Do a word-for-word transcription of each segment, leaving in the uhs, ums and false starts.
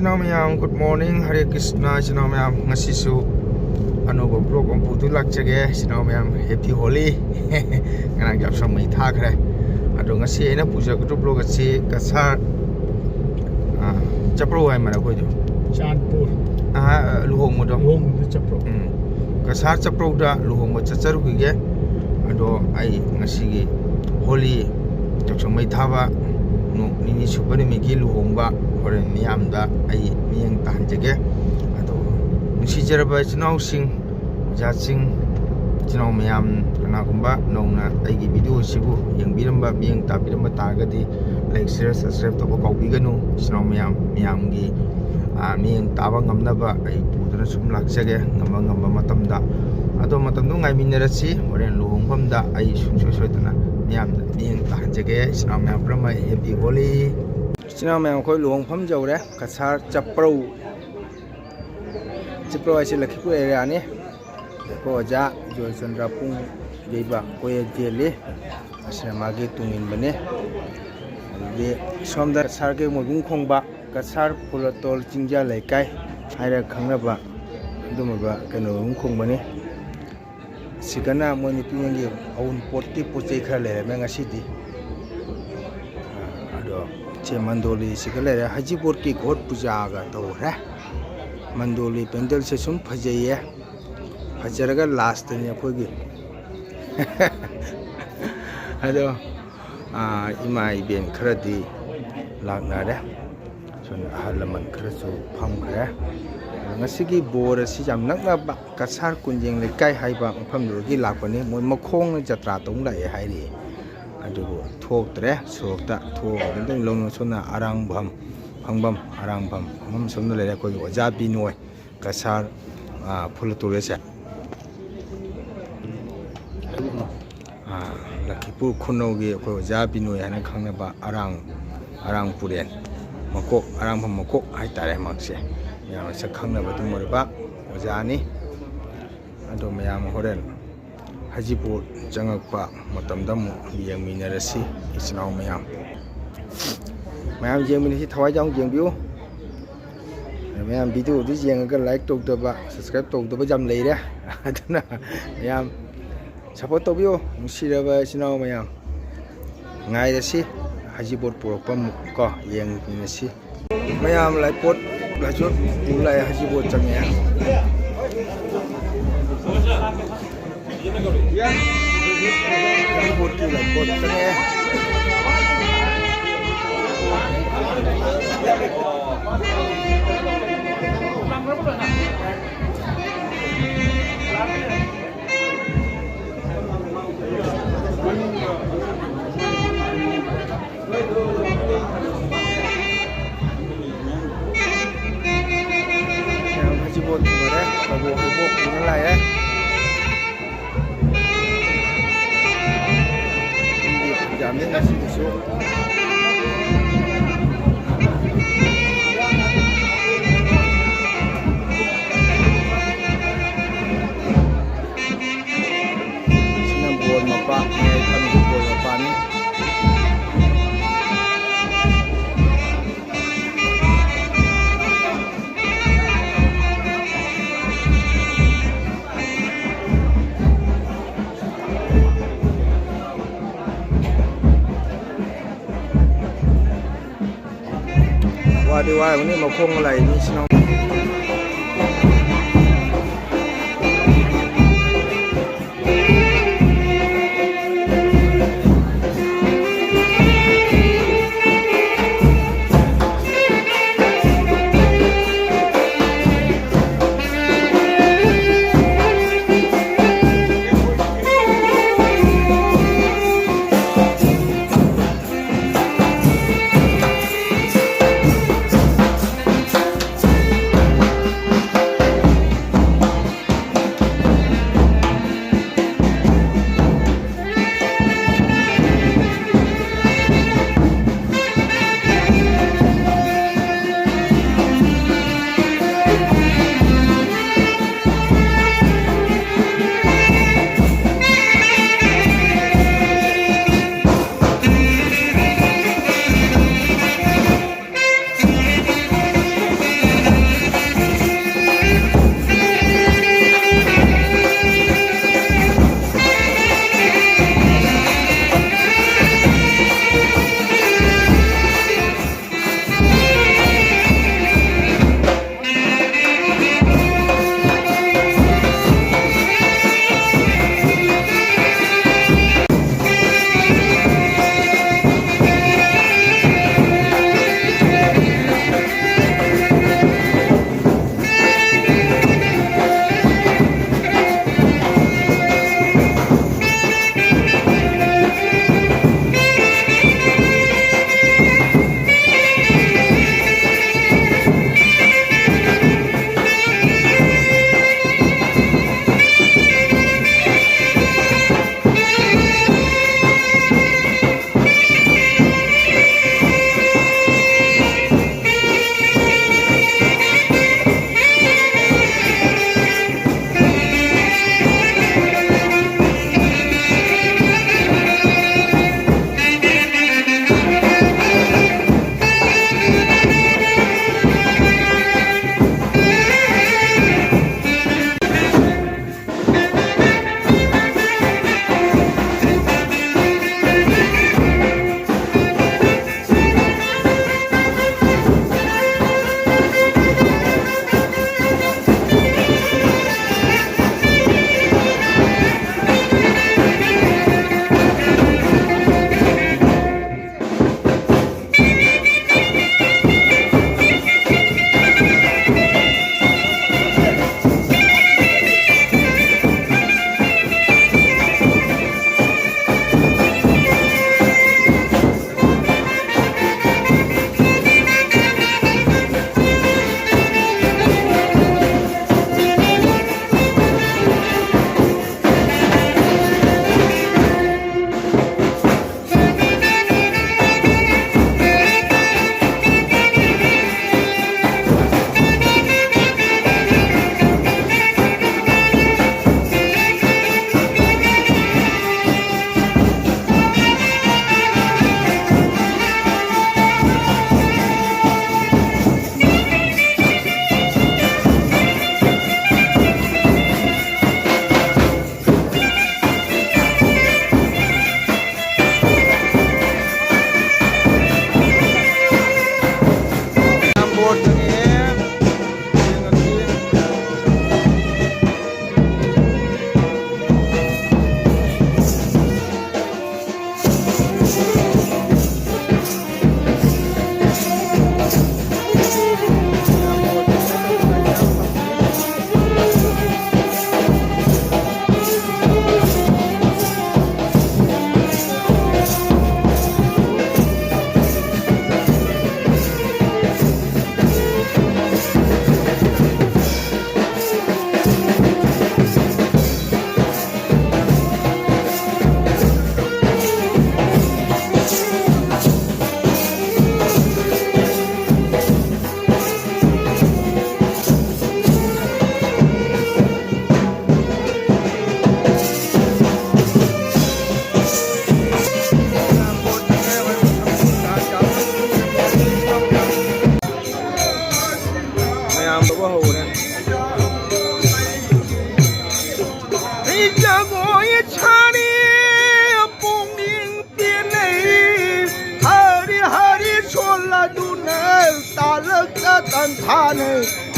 ꯏꯆꯤꯟ ꯏꯅꯥꯎ ꯃꯌꯥꯝ, good morning, Hare Krishna꯫ ꯏꯆꯤꯟ ꯏꯅꯥꯎ ꯃꯌꯥꯝ, ꯉꯁꯤꯁꯨ ꯑꯅꯧꯕ vlog ꯑꯃ ꯄꯨꯗꯨ ꯂꯥꯛꯆꯒꯦ꯫ ꯏꯆꯤꯟ ꯏꯅꯥꯎ ꯃꯌꯥꯝ, happy Holi꯫ ꯉꯔꯥꯡ ꯌꯥꯎꯁꯪ ꯃꯩ ꯊꯥꯈ꯭ꯔꯦ꯫ ꯑꯗꯣ ꯉꯁꯤ ꯑꯩꯅ ꯄꯨꯖꯔꯛꯀꯗꯕ vlog ꯑꯁꯤ ꯀꯁꯥꯔ, ꯑꯥ, ꯆꯄ꯭ꯔꯧ ꯍꯥꯏ ꯃꯥꯜꯂꯦ ꯑꯩꯈꯣꯏꯗꯣ꯫ ꯆꯥꯟꯄꯨꯔ꯫ ꯑꯥ, ꯂꯨꯍꯣꯡꯕꯗꯣ꯫ ꯂꯨꯍꯣꯡꯕꯗ ꯆꯄ꯭ꯔꯧ꯫ ꯎꯝ꯫ ꯀꯁꯥꯔ ꯆꯄ꯭ꯔꯧꯗ ꯂꯨꯍꯣꯡꯕ ꯆꯠꯆꯔꯨꯈꯤꯒꯦ꯫ ꯑꯗꯣ ꯑꯩ ꯉꯁꯤꯒꯤ Holi, ꯌꯥꯎꯁꯪ ꯃꯩ ꯊꯥꯕ ꯅꯨ-, ꯅꯤꯅꯤ ꯁꯨꯕ ꯅꯨꯃꯤꯠꯀꯤ ꯂꯨꯍꯣꯡꯕ ꯍꯣꯔꯦꯟ ꯃꯤꯌꯥꯝꯗ ꯑꯩ ꯃꯤꯠꯌꯦꯡ ꯇꯥꯍꯟꯖꯒꯦ꯫ ꯑꯗꯣ ꯅꯨꯡꯁꯤꯖꯔꯕ ꯏꯆꯤꯟ ꯏꯅꯥꯎꯁꯤꯡ, ꯑꯣꯖꯥꯁꯤꯡ, ꯏꯆꯤꯟ ꯏꯅꯥꯎ ꯃꯌꯥꯝ, ꯀꯅꯥꯒꯨꯝꯕ ꯅꯧꯅ ꯑꯩꯒꯤ video ꯑꯁꯤꯕꯨ ꯌꯦꯡꯕꯤꯔꯝꯕ, ꯃꯤꯠꯌꯦꯡ ꯇꯥꯕꯤꯔꯝꯕ ꯇꯥꯔꯒꯗꯤ like, share, subscribe ꯇꯧꯕ ꯀꯥꯎꯕꯤꯒꯅꯨ꯫ ꯏꯆꯤꯟ ꯏꯅꯥꯎ ꯃꯌꯥꯝ, ꯃꯌꯥꯝꯒꯤ, ꯑꯥ, ꯃꯤꯠꯌꯦꯡ ꯇꯥꯕ ꯉꯝꯅꯕ ꯑꯩ ꯄꯨꯗꯨꯅ ꯁꯨꯝ ꯂꯥꯛꯆꯒꯦ, ꯉꯝꯕ ꯉꯝꯕ ꯃꯇꯝꯗ꯫ ꯑꯗꯣ ꯃꯇꯝꯗꯣ ꯉꯥꯏꯃꯤꯟꯅꯔꯁꯤ꯫ ꯍꯣꯔꯦꯟ ꯂꯨꯍꯣꯡꯐꯝꯗ ꯑꯩ ꯁꯨꯡꯁꯣꯏ ꯁꯣꯏꯗꯅ ꯃꯤꯌꯥꯝꯗ ꯃꯤꯠꯌꯦꯡ ꯇꯥꯍꯟꯖꯒꯦ꯫ ꯏꯆꯤꯟ ꯏꯅꯥꯎ ꯃꯌꯥꯝ ꯄꯨꯝꯅꯃꯛ happy Holi꯫ ꯏꯆꯤꯟ ꯏꯅꯥꯎ ꯃꯌꯥꯝ, ꯑꯩꯈꯣꯏ ꯂꯨꯍꯣꯡꯐꯝ ꯌꯧꯔꯦ꯫ ꯀꯁꯥꯔ ꯆꯄ꯭ꯔꯧ꯫ ꯆꯄ꯭ꯔꯧ ꯍꯥꯏꯁꯦ ꯂꯈꯤꯄꯨꯔ areaꯅꯤ꯫ ꯑꯩꯈꯣꯏ ꯑꯣꯖꯥ ꯖꯣꯏꯆꯟꯗ꯭ꯔ ꯄꯨꯡ ꯌꯩꯕ ꯀꯣꯏꯌꯦ ꯆꯦꯜꯂꯤ꯫ ꯑꯁꯤꯅ ꯃꯥꯒꯤ ꯇꯨꯡ ꯏꯟꯕꯅꯤ꯫ ꯑꯗꯒꯤ ꯁꯣꯝꯗ ꯀꯁꯥꯔꯒꯤ ꯃꯣꯏꯕꯨꯡ ꯈꯣꯡꯕ, ꯀꯁꯥꯔ ꯐꯨꯂꯇꯣꯜ ꯆꯤꯡꯖꯥ ꯂꯩꯀꯥꯏ ꯍꯥꯏꯔꯒ ꯈꯪꯅꯕ ꯑꯗꯨꯝꯕ ꯀꯩꯅꯣ ꯃꯣꯏꯕꯨꯡ ꯈꯣꯡꯕꯅꯤ꯫ ꯁꯤꯒꯅ ꯃꯣꯏ ꯅꯨꯄꯤ ꯑꯃꯒꯤ ꯑꯎꯟꯄꯣꯠꯀꯤ ꯄꯣꯠ ꯆꯩ ꯈꯔ ꯂꯩꯔꯝꯃꯦ ꯉꯁꯤꯗꯤ꯫ ꯑꯗꯣ ꯁꯦ ꯃꯟꯗꯣꯂꯤꯁꯤꯒ ꯂꯩꯔꯦ꯫ ꯍꯖꯤꯄꯨꯔꯒꯤ ꯒꯣꯠ ꯄꯨꯖꯥꯒ ꯇꯧꯈ꯭ꯔꯦ꯫ ꯃꯟꯗꯣꯂꯤ ꯄꯦꯟꯗꯦꯜꯁꯦ ꯁꯨꯝ ꯐꯖꯩꯌꯦ꯫ ꯐꯖꯔꯒ lastꯅꯤ ꯑꯩꯈꯣꯏꯒꯤ꯫ ꯑꯗꯣ, ꯑꯥ, ꯏꯃꯥ ꯏꯕꯦꯟ ꯈꯔꯗꯤ ꯂꯥꯛꯅꯔꯦ꯫ ꯁꯣꯝꯗ ꯑꯍꯜ ꯂꯃꯟ ꯈꯔꯁꯨ ꯐꯝꯈ꯭ꯔꯦ꯫ ꯉꯁꯤꯒꯤ ꯕꯣꯔ ꯑꯁꯤ ꯌꯥꯝ ꯅꯛꯅꯕ ꯀꯁꯥꯔ ꯀꯨꯟꯖꯦꯡ ꯂꯩꯀꯥꯏ ꯍꯥꯏꯕ ꯃꯐꯝꯗꯨꯗꯒꯤ ꯂꯥꯛꯄꯅꯤ꯫ ꯃꯣꯏ ꯃꯈꯣꯡꯅ ꯖꯇ꯭ꯔꯥ ꯇꯧ ꯂꯥꯛꯑꯦ ꯍꯥꯏꯔꯤ꯫ ꯑꯗꯨꯕꯨ ꯊꯣꯛꯇ꯭ꯔꯦ ꯁꯣꯔꯣꯛꯇ꯫ ꯊꯣꯛꯑꯒ ꯑꯗꯨꯝ ꯂꯧꯅ ꯁꯣꯝꯅ ꯑꯔꯥꯡꯐꯝ ꯐꯪꯐꯝ, ꯑꯔꯥꯡꯐꯝ ꯐꯪꯐꯝ ꯁꯣꯝꯗ ꯂꯩꯔꯦ꯫ ꯑꯩꯈꯣꯏꯒꯤ ꯑꯣꯖꯥ ꯕꯤꯅꯣꯏ ꯀꯁꯥꯔ, ꯑꯥ, ꯐꯨꯂꯇꯣꯜꯁꯦ꯫ ꯑꯥ, ꯂꯈꯤꯄꯨꯔ ꯈꯨꯅꯧꯒꯤ ꯑꯩꯈꯣꯏ ꯑꯣꯖꯥ ꯕꯤꯅꯣꯏ ꯍꯥꯏꯅ ꯈꯪꯅꯕ ꯑꯔꯥꯡ, ꯑꯔꯥꯡ ꯄꯨꯔꯦꯟ ꯃꯀꯣꯛ, ꯑꯔꯥꯡꯐꯝ ꯃꯀꯣꯛ ꯍꯥꯏꯇꯥꯔꯦ ꯃꯍꯥꯛꯁꯦ꯫ ꯃꯌꯥꯝꯅ ꯁꯛ ꯈꯪꯅꯕ ꯑꯗꯨꯝ ꯑꯣꯏꯔꯕ ꯑꯣꯖꯥꯅꯤ꯫ ꯑꯗꯣ ꯃꯌꯥꯝ ꯍꯣꯔꯦꯟ ꯍꯖꯤꯄꯨꯔ ꯆꯪꯉꯛꯄ ꯃꯇꯝꯗ ꯑꯃꯨꯛ ꯌꯦꯡꯃꯤꯟꯅꯔꯁꯤ ꯏꯆꯤꯟ ꯏꯅꯥꯎ ꯃꯌꯥꯝ꯫ ꯃꯌꯥꯝ ꯌꯦꯡꯃꯤꯟꯅꯁꯤ, ꯊꯋꯥꯏ ꯌꯥꯎꯅ ꯌꯦꯡꯕꯤꯌꯨ꯫ ꯃꯌꯥꯝ video ꯗꯨ ꯌꯦꯡꯉꯒ like ꯇꯧꯗꯕ, subscribe ꯇꯧꯗꯕ ꯌꯥꯝ ꯂꯩꯔꯦ꯫ ꯑꯗꯨꯅ ꯃꯌꯥꯝ support ꯇꯧꯕꯤꯌꯨ, ꯅꯨꯡꯁꯤꯔꯕ ꯏꯆꯤꯟ ꯏꯅꯥꯎ ꯃꯌꯥꯝ꯫ ꯉꯥꯏꯔꯁꯤ, ꯍꯩꯖꯤꯡꯄꯣꯠ ꯄꯨꯔꯛꯄ ꯑꯃꯨꯛ ꯀꯣ ꯌꯦꯡꯃꯤꯟꯅꯁꯤ꯫ ꯃꯌꯥꯝ ꯂꯥꯏꯄꯣꯠ ꯂꯥꯏꯆꯣꯠ ꯄꯨ ꯂꯥꯛꯑꯦ, ꯍꯩꯖꯤꯡꯄꯣꯠ ꯆꯪꯉꯛꯑꯦ꯫ ꯍꯩꯖꯤꯡꯄꯣꯠꯀꯤ ꯂꯥꯏꯄꯣꯠ ꯆꯪꯉꯛꯑꯦ꯫ ꯍꯩꯖꯤꯡꯄꯣꯠ ꯄꯨꯔꯦ, ꯀꯕꯣꯛ ꯍꯩꯕꯣꯛ ꯄꯨꯔ ꯂꯥꯛꯑꯦ꯫ ꯃꯤꯗꯤ ꯌꯥꯝꯃꯤ ꯉꯁꯤꯒꯤꯁꯨ꯫ ꯁꯤꯅ ꯕꯣꯔ ꯃꯄꯥ, ꯃꯌꯥꯏ ꯐꯝꯃꯤꯕ ꯕꯣꯔ ꯃꯄꯥꯅꯤ꯫ ꯋꯥꯗꯤ ꯋꯥꯔꯝꯒꯅꯤ, ꯃꯈꯣꯡ ꯂꯥꯏ ꯃꯤꯁꯤꯅ꯫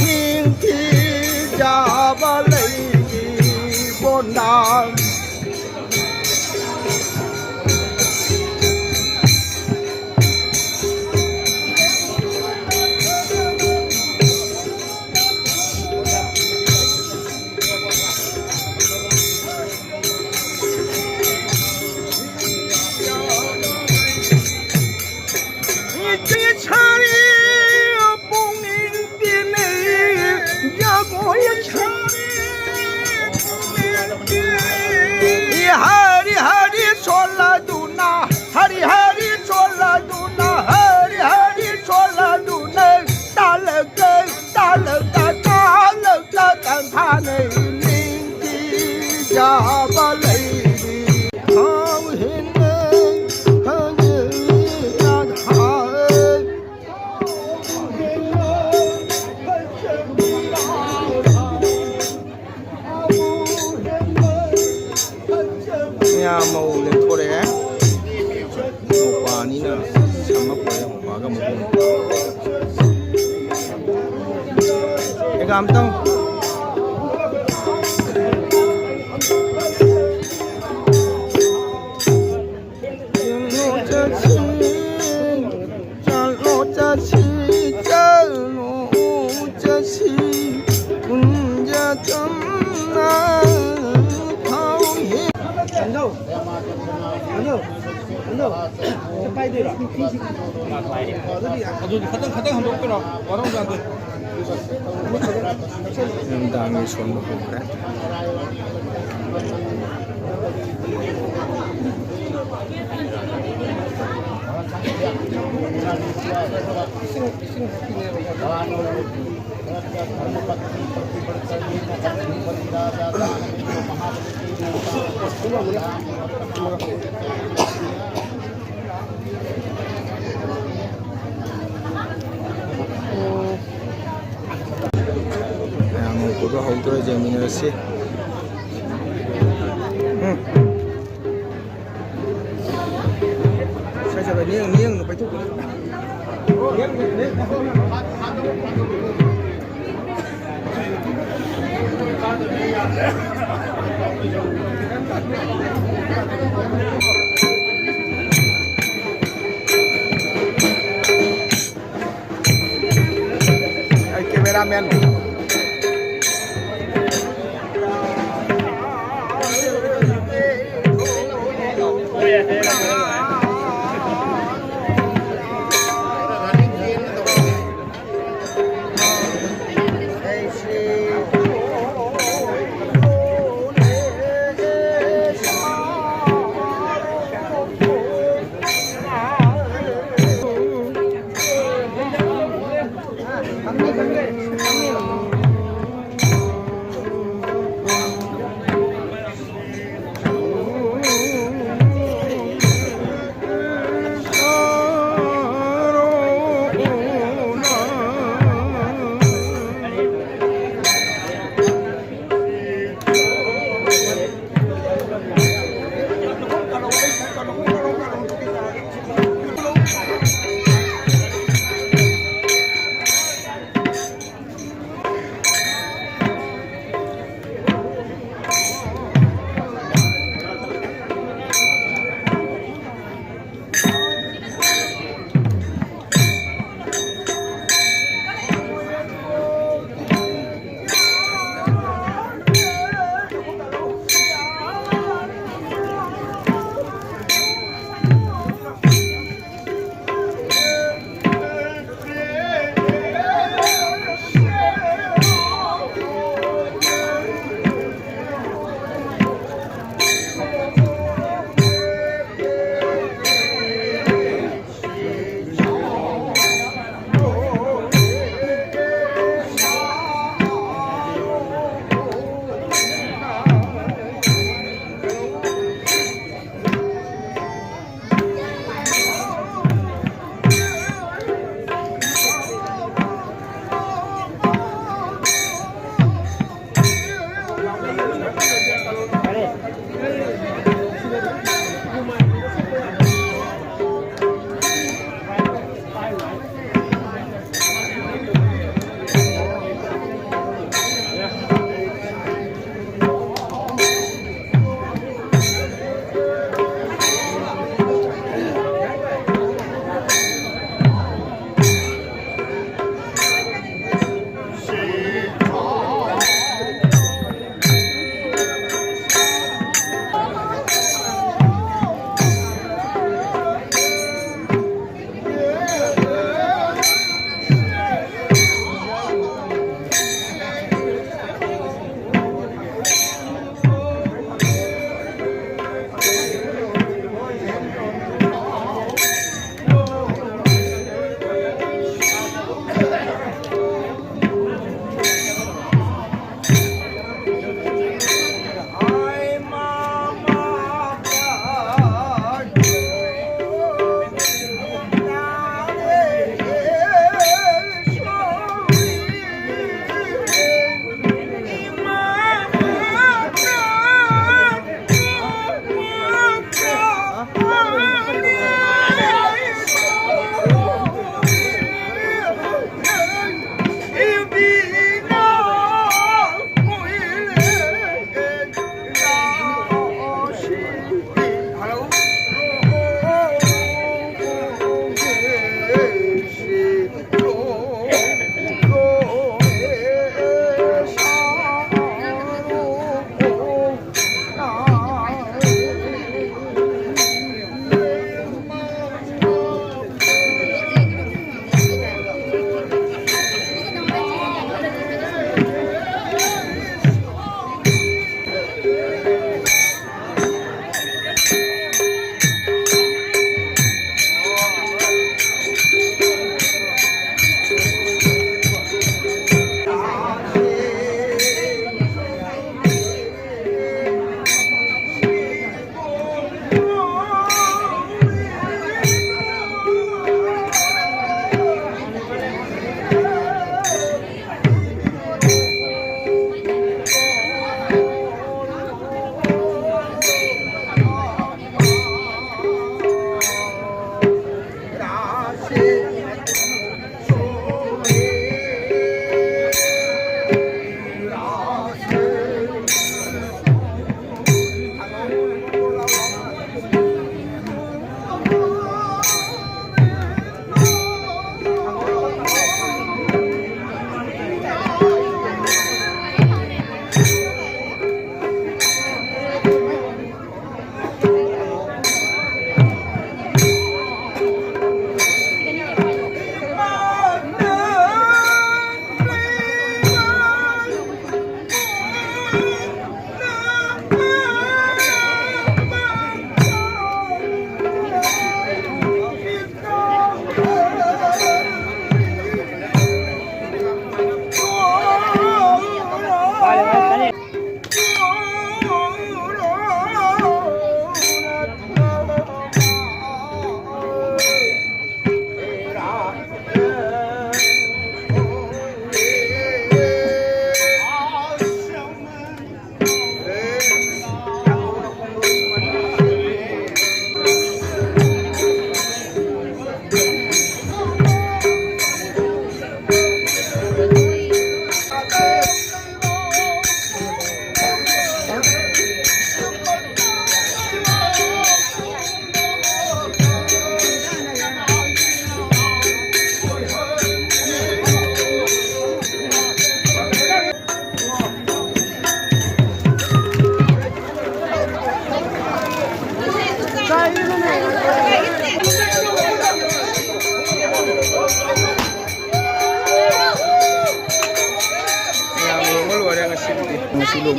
ꯅꯤꯡꯊꯤꯖꯕ ꯂꯩꯕꯣꯟꯗ꯫ ꯍꯔꯤ ꯍꯔꯤ ꯁꯣꯜꯂꯗꯨꯅ, ꯍꯔꯤ ꯍꯔꯤ ꯁꯣꯜꯂꯗꯨꯅ, ꯍꯔꯤ ꯍꯔꯤ ꯁꯣꯜꯂꯗꯨꯅ, ꯇꯥꯂꯛꯇ, ꯇꯥꯂꯛꯇ, ꯇꯥꯂꯛꯇ ꯇꯪꯈꯥꯅꯩ ꯅꯤꯡꯊꯤꯖꯕ ꯂꯩꯔꯤ꯫ ꯊꯥꯎ ꯍꯦꯟꯅ ꯈꯪꯖꯩ ꯌꯥꯊꯥ꯫ ꯃꯌꯥꯝ ꯃꯧ ꯂꯦꯡꯊꯣꯔꯛꯑꯦ꯫ ꯃꯧꯄꯥ ꯑꯅꯤꯅ ꯁꯝꯃꯛꯄ ꯃꯧꯄꯥꯒ ꯃꯕꯨꯡ꯫ ꯑꯦ, ꯑꯝꯇꯪ꯫ ꯆꯠꯂꯣ ꯆꯠꯁꯤ, ꯆꯠꯂꯣ ꯆꯠꯁꯤ, ꯆꯠꯂꯣ ꯆꯠꯁꯤ, ꯄꯨꯟꯖ ꯆꯝꯅ ꯊꯥꯎ ꯍꯦ꯫ Hello, hello, hello. ꯄꯥꯏꯗꯣꯏꯔꯣ? ꯑꯗꯨꯗꯤ ꯌꯥꯔꯦ꯫ ꯑꯗꯨꯗꯤ ꯈꯇꯪ, ꯈꯇꯪ ꯍꯟꯗꯣꯛꯄꯤꯔꯣ, ꯋꯥꯔꯧꯕ ꯌꯥꯗꯦ꯫ ꯅꯨꯃꯤꯗꯥꯡꯒꯤ ꯁꯣꯟꯕ ꯍꯧꯈ꯭ꯔꯦ꯫ ꯃꯌꯥꯝ ꯎꯕꯗꯣ ꯍꯧꯗꯣꯔꯦ, ꯌꯦꯡꯃꯤꯟꯅꯔꯁꯤ꯫ ꯎꯝ꯫ ꯁ꯭ꯋꯥꯏ ꯆꯠꯂꯣ, ꯅꯦꯡ-, ꯅꯦꯡꯅ ꯄꯩꯊꯣꯛꯄꯅꯤ꯫ ꯑꯩ cameraman꯫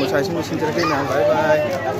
ꯃꯁꯥꯏꯁꯨ ꯂꯣꯏꯁꯤꯟꯖꯔꯒꯦ ꯃꯌꯥꯝ꯫ ꯕꯥꯏ ꯕꯥꯏ꯫